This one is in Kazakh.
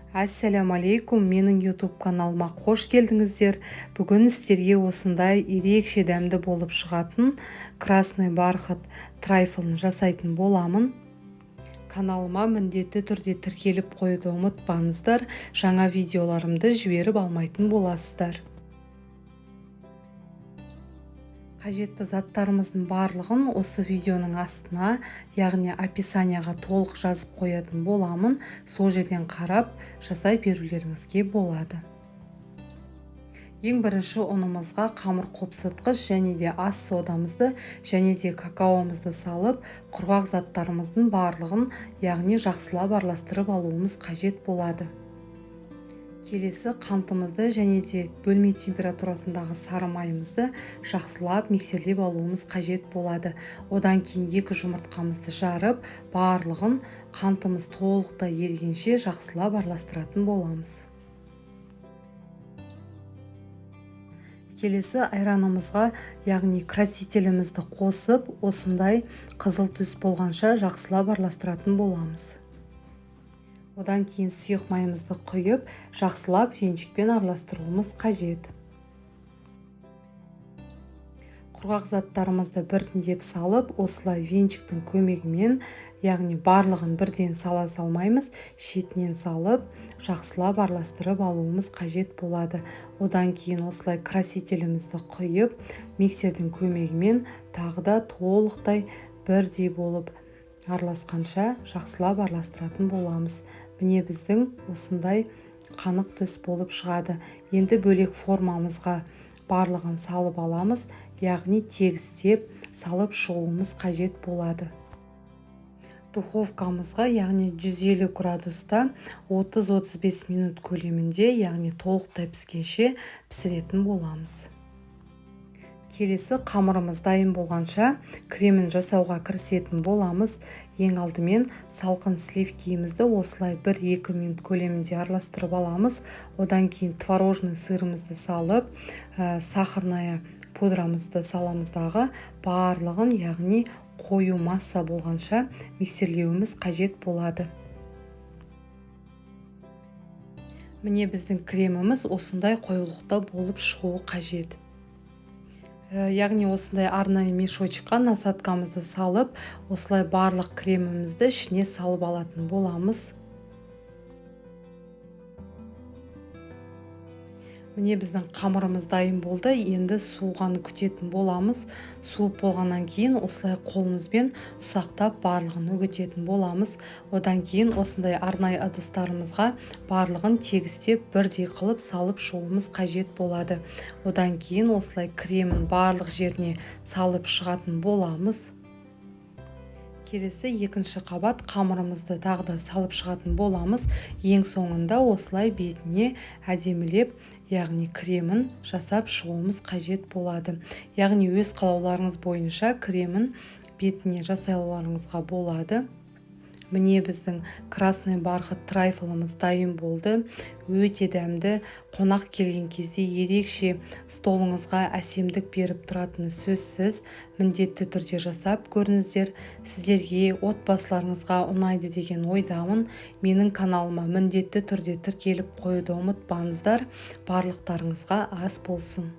Ассаляму алейкум, менің YouTube каналыма қош келдіңіздер. Бүгін сіздерге осындай ерекше дәмді болып шығатын красный бархат трайфлын жасайтын боламын. Каналыма міндетті түрде тіркеліп қоюды ұмытпаңыздар, жаңа видеоларымды жіберіп алмайтын боласыздар. Қажетті заттарымыздың барлығын осы видеоның астына, яғни описанияға толық жазып қоятын боламын. Сол жерден қарап жасай берулеріңізге болады. Ең бірінші ұнымызға қамыр қопсытқыш және де ас содамызды және де какаомызды салып, құрғақ заттарымыздың барлығын, яғни жақсылап араластырып алуымыз қажет болады. Келесі қантымызды және де бөлме температурасындағы сары майымызды жақсылап миксерлеп алуымыз қажет болады. Одан кейін 2 жұмыртқамызды жарып, барлығын қантымыз толықтай ерігенше жақсылап араластыратын боламыз. Келесі айранымызға, яғни красителімізді қосып, осындай қызыл түс болғанша жақсылап араластыратын боламыз. Одан кейін сұйық майымызды құйып, жақсылап венчикпен араластыруымыз қажет. Құрғақ заттарымызды біртіндеп салып, осылай венчиктің көмегімен, яғни барлығын бірден сала салмаймыз, шетінен салып, жақсылап араластырып алуымыз қажет болады. Одан кейін осылай красителімізді құйып, миксердің көмегімен тағы да толықтай бірдей болып араласқанша жақсылап араластыратын боламыз. Міне біздің осындай қанық түс болып шығады. Енді бөлек формамызға барлығын салып аламыз, яғни тегістеп салып шығуымыз қажет болады. Духовкамызға, яғни 150 градуста 30-35 минут көлемінде, яғни толықтай піскенше пісіретін боламыз. Келесі қамырымыз дайын болғанша кремін жасауға кірісетін боламыз. Ең алдымен салқын сливкиімізді осылай 1-2 минут көлемінде араластырып аламыз. Одан кейін творожный сырымызды салып, сахарная пудрамызды саламыз дағы, барлығын, яғни қою масса болғанша миксерлеуіміз қажет болады. Міне біздің креміміз осындай қоюлықта болып шығуы қажет. Яғни осындай арнайы мешочкқа насадкамызды салып, осылай барлық кремімізді ішіне салып алатын боламыз. Міне біздің қамырымыз дайын болды. Енді суығанын күтетін боламыз. Суып болғаннан кейін осылай қолымызбен ұсақтап барлығын үгітетін боламыз. Одан кейін осындай арнайы ыдыстарымызға барлығын тегістеп бірдей қылып салып шығуымыз қажет болады. Одан кейін осылай кремін барлық жеріне салып шығатын боламыз. Келесі екінші қабат қамырымызды тағы да салып шығатын боламыз. Ең соңында осылай бетіне әдемілеп, яғни кремін жасап шығуымыз қажет болады. Яғни өз қалауларыңыз бойынша кремін бетіне жасауларыңызға болады. Міне біздің красный бархат трайфлымыз дайын болды. Өте дәмді, қонақ келген кезде ерекше столыңызға әсемдік беріп тұратыны сөзсіз. Міндетті түрде жасап көріңіздер. Сіздерге, отбасыларыңызға ұнайды деген ойдамын. Менің каналыма міндетті түрде тіркеліп қоюды ұмытпаңыздар. Барлықтарыңызға ас болсын.